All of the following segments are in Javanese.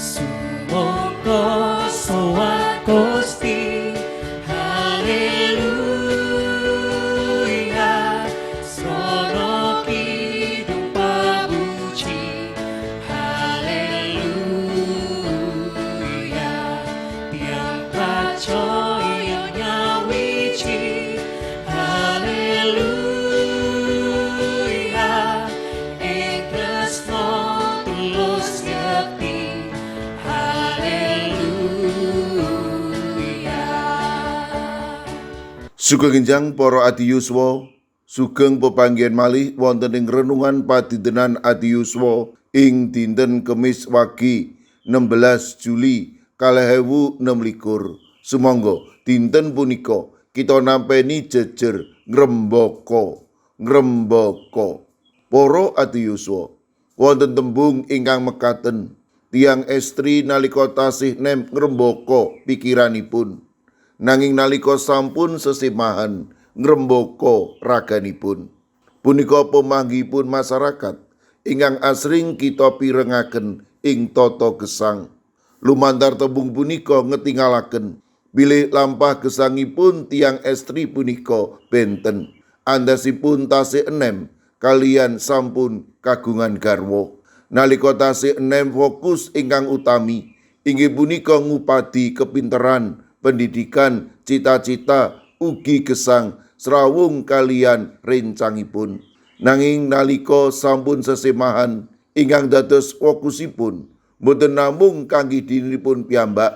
Sumangga sowan Gusti. Haleluya. Srana kidung pamuji. Haleluya. Tiyang pracaya nyawiji. Haleluya. Ing tresna tulus yekti. Haleluya. Sugeng enjang para adi yuswa, sugeng pepanggihan malih wonten ing renungan padintenan adi yuswa ing dinten Kemis Wage 16 Juli 2026. Sumangga dinten punika kita nampeni jejer ngrembaka, ngrembaka. Para adi yuswa, wonten tembung ingkang mekaten, tiyang estri nalika tasih nem ngrembaka pikiranipun. Nanging nalika sampun sesemahan ngrembaka raganipun. Punika pemanggihipun masyarakat ingkang asring kita pirengaken ing tata gesang. Lumantar tembung punika ngetingalaken bilih lampah gesangipun tiyang estri punika benten. Andasipun tasih enem kaliyan sampun kagungan garwa. Nalika tasih enem fokus ingkang utami inggih punika ngupadi kepinteran, pendidikan, cita-cita, ugi gesang srawung kaliyan rencangipun. Nanging nalika sampun sesemahan ingkang dados fokusipun mboten namung kangge dirinipun piyambak,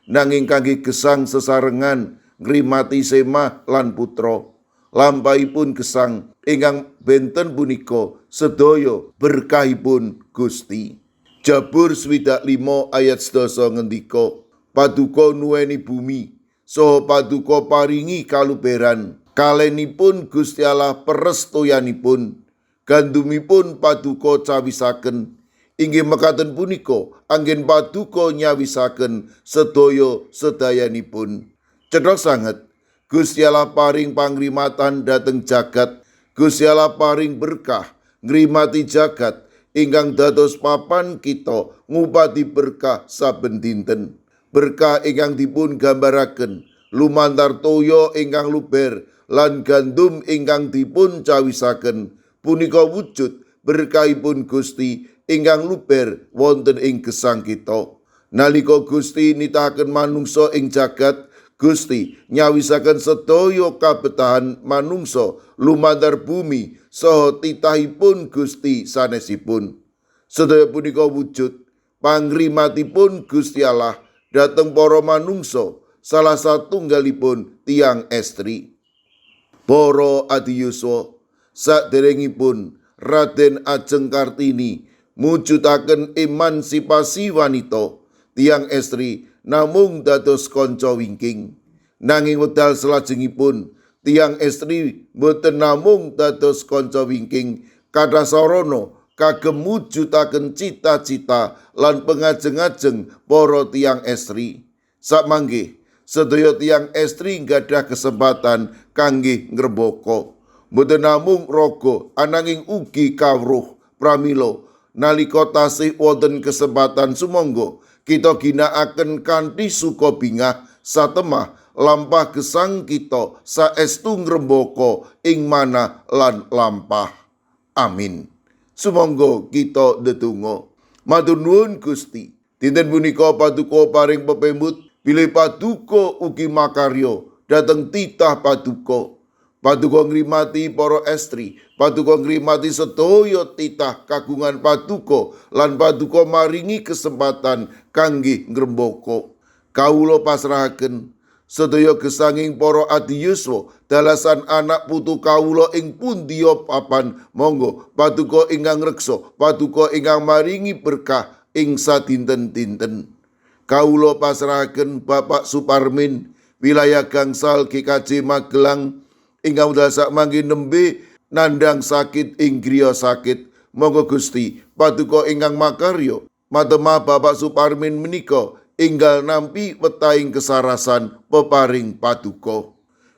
nanging kangge gesang sesarengan ngrimati semah lan putra. Lampahipun gesang ingkang benten punika sedaya berkahipun Gusti. Jabur 65 ayat 10 ngendika, Paduka nuweni bumi, saha paduka paringi kaluberan. Kalenipun Gusti Allah perestoyanipun, gandumipun paduka cawisaken. Inggih mekaten punika anggen paduka nyawisaken sedaya sedayanipun. Cetha sanget Gusti Allah paring pangrimatan dhateng jagat. Gusti Allah paring berkah ngrimati jagat ingkang dados papan kita ngupadi berkah saben dinten. Berkah ingkang dipun gambaraken lumantar toya ingkang luber lan gandum ingkang dipun cawisaken punika wujud berkahipun Gusti ingkang luber wonten ing gesang kita. Nalika Gusti nitahaken manungsa ing jagat, Gusti nyawisaken sedaya kabetahan manungsa lumantar bumi saha titahipun Gusti sanesipun. Sedaya punika wujud pangrimatipun Gusti Allah dhateng para manungsa, salah satunggalipun tiyang estri. Para adi yuswa, saderengipun Raden Ajeng Kartini mujudaken emansipasi wanita, tiyang estri namung dados kanca wingking. Nanging wekdal salajengipun tiyang estri boten namung dados kanca wingking, kathah sarana kagem mujudaken cita-cita lan pengajeng-ajeng para tiyang estri. Sakmangke sedaya tiyang estri nggadhah kesempatan kangge ngrembaka. Mboten namung raga ananging ugi kawruh. Pramila nalika tasih wonten kesempatan, sumangga kita ginakaken kanthi suka bingah satemah lampah gesang kita saestu ngrembaka ing manah lan lampah. Amin. Sumangga kita ndedonga. Matur nuwun Gusti. Dinten punika paduka paring pepemut bilih paduka ugi makarya dhateng titah paduka. Paduka ngrimati para estri, paduka ngrimati sedaya titah kagungan paduka lan paduka maringi kesempatan kangge ngrembaka. Kawula pasrahaken sedaya gesanging para adi yuswa dalasan anak putu kawula ing pundi papan. Monggo paduka ingkang reksa, paduka ingkang maringi berkah ing sadinten-dinten. Kawula pasrahaken Bapak Suparmin, wilayah Gangsal GKJ Magelang, ingkang wekdal sakmangke nembe nandhang sakit ing griya sakit. Monggo Gusti paduka ingkang makarya matemah Bapak Suparmin menika enggal nampi wetahing kesarasan peparing paduka.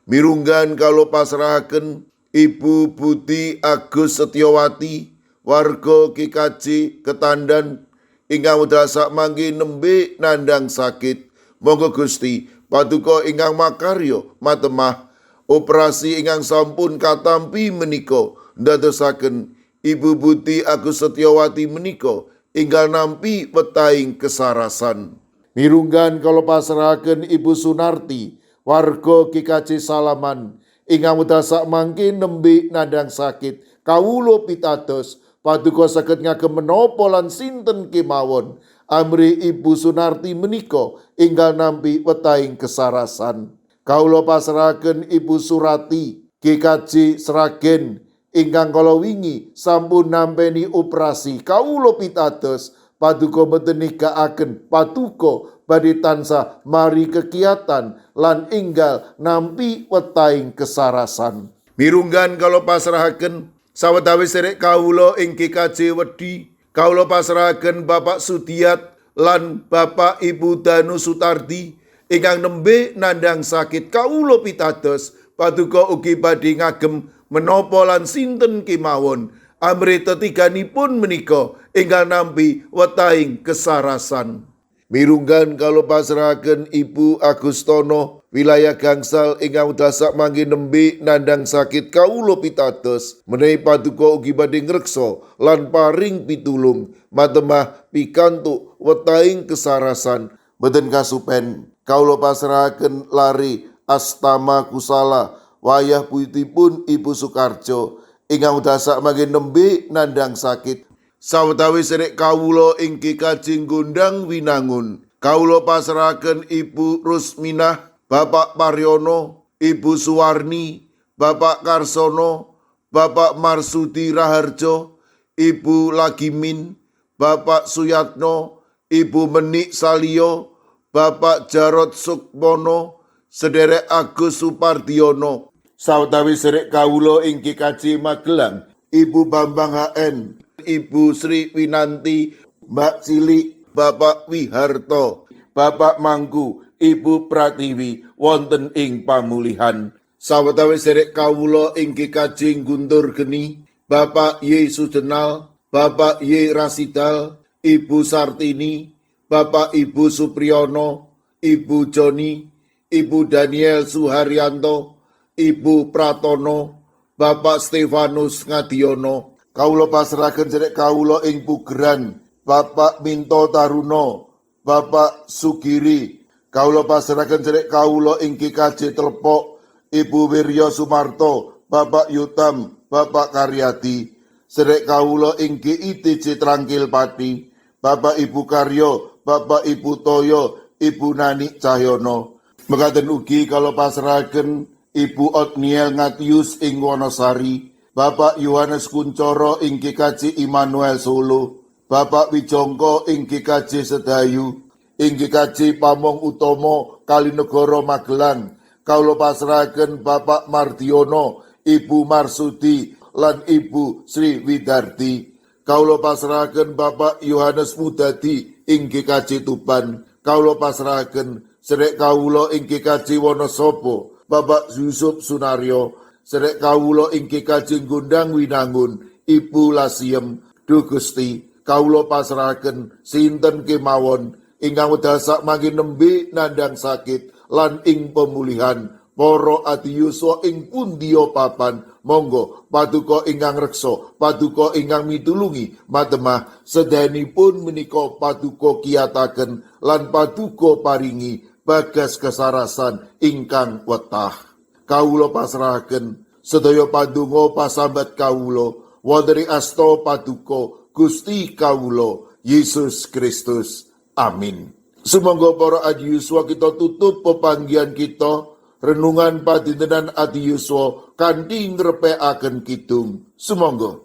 Mirunggan kawula pasrahaken Ibu Budi Agus Setiawati, warga GKJ Ketandan, ingkang wekdal sakmangke nembe nandhang sakit. Monggo Gusti paduka ingkang makarya matemah operasi ingkang sampun katampi menika ndadosaken Ibu Buti Agus Setiawati menika enggal nampi wetahing kesarasan. Mirunggan kula pasrahaken Ibu Sunarti warga GKJ Salaman ingkang wekdal sakmangke nembe nandhang sakit. Kawula pitados paduka saged ngagem menapa lan sinten kemawon amrih Ibu Sunarti menika enggal nampi wetahing kesarasan. Kawula pasrahaken Ibu Surati GKJ Sragen ingkang kala wingi sampun nampeni operasi. Kawula pitados paduka mboten nigakaken paduka badhe tansah mari kegiatan lan enggal nampi wetahing kesarasan. Mirunggan kawula pasrahaken sawetawis serek kawula ing GKJ Wedi, kawula pasrahaken Bapak Sudiat lan Bapak Ibu Danu Sutardi ingkang nembe nandhang sakit. Kawula pitados paduka ugi badhe ngagem menapa lan sinten kemawon amrih tetiganipun menika enggal nampi wetahing kesarasan. Mirunggan kawula pasrahaken Ibu Agustono wilayah Gangsal ingkang wekdal sakmangke nembe nandhang sakit. Kawula pitados menawi paduka ugi badhe ngreksa lan paring pitulung matemah pikantuk wetahing kesarasan. Mboten kasupen kawula pasrahaken lari Astama Kusala wayah putipun Ibu Sukarjo ingkang wekdal sakmangke nembe nandhang sakit. Sawetawis serek kawula ing GKJ Gondang Winangun, kawula pasrahaken Ibu Rusminah, Bapak Paryono, Ibu Suwarni, Bapak Karsono, Bapak Marsudi Raharjo, Ibu Lagimin, Bapak Suyatno, Ibu Menik Salio, Bapak Jarod Sukmono, Sederek Agus Supardiono. Sawetawis serek kawula ing GKJ Magelang, Ibu Bambang HN, Ibu Sri Winanti, Mbak Cilik, Bapak Wiharto, Bapak Mangku, Ibu Pratiwi wonten ing pamulihan. Sawetawis serek kawula ing GKJ Guntur Geni, Bapak Y Sujenal, Bapak Y Rasidal, Ibu Sartini, Bapak Ibu Supriyono, Ibu Joni, Ibu Daniel Suharyanto, Ibu Pratono, Bapak Stefanus Ngadiono. Kawula pasrahaken serek kawula ing Pugeran, Bapak Minto Taruno, Bapak Sugiri. Kawula pasrahaken serek kawula ing GKJ Telepok, Ibu Wiryo Sumarto, Bapak Yutam, Bapak Karyadi. Serek kawula ing GITJ Trangkil Pati, Bapak Ibu Karyo, Bapak Ibu Toyo, Ibu Nani Cahyono. Mekaten ugi kawula pasrahaken Ibu Otniel Ngatius ing Wonosari, Bapak Yohanes Kuncoro ing GKJ Immanuel Solo, Bapak Wijongko ing GKJ Sedayu, ing GKJ Pamong Utomo Kalinegoro Magelang. Kawula pasrahaken Bapak Mardiono, Ibu Marsudi lan Ibu Sri Widardi. Kawula pasrahaken Bapak Yohanes Mudadi ing GKJ Tuban. Kawula pasrahaken serek kawula ing GKJ Wonosobo, Bapak Yusuf Sunaryo. Serek kawula ing GKJ Gondang Winangun, Ibu Lasiem. Duh Gusti, kawula pasrahaken sinten kemawon ingkang wekdal sakmangke nembe nandhang sakit lan ing pemulihan para adiyuswa ing pundiya papan. Monggo paduka ingkang reksa, paduka ingkang mitulungi matemah sedayanipun menika paduka kiyataken lan paduka paringi bagas kesarasan ingkang wetah. Kawula pasrahaken sedaya pandonga pasambat kawula wonten ing asta paduka Gusti kawula Yesus Kristus. Amin. Sumangga para adiyuswa kita tutup pepanggihan kita renungan padintenan adiyuswa kanthi ngrepekaken kidung. Sumangga.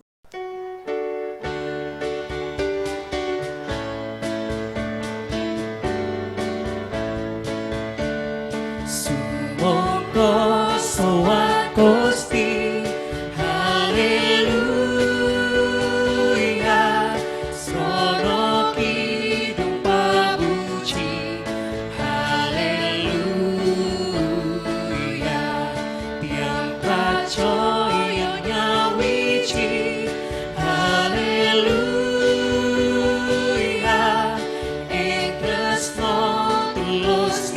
Sumangga sowan Gusti, haleluya, srana kidung pamuji, haleluya, tiyang pracaya nyawiji. Tulus.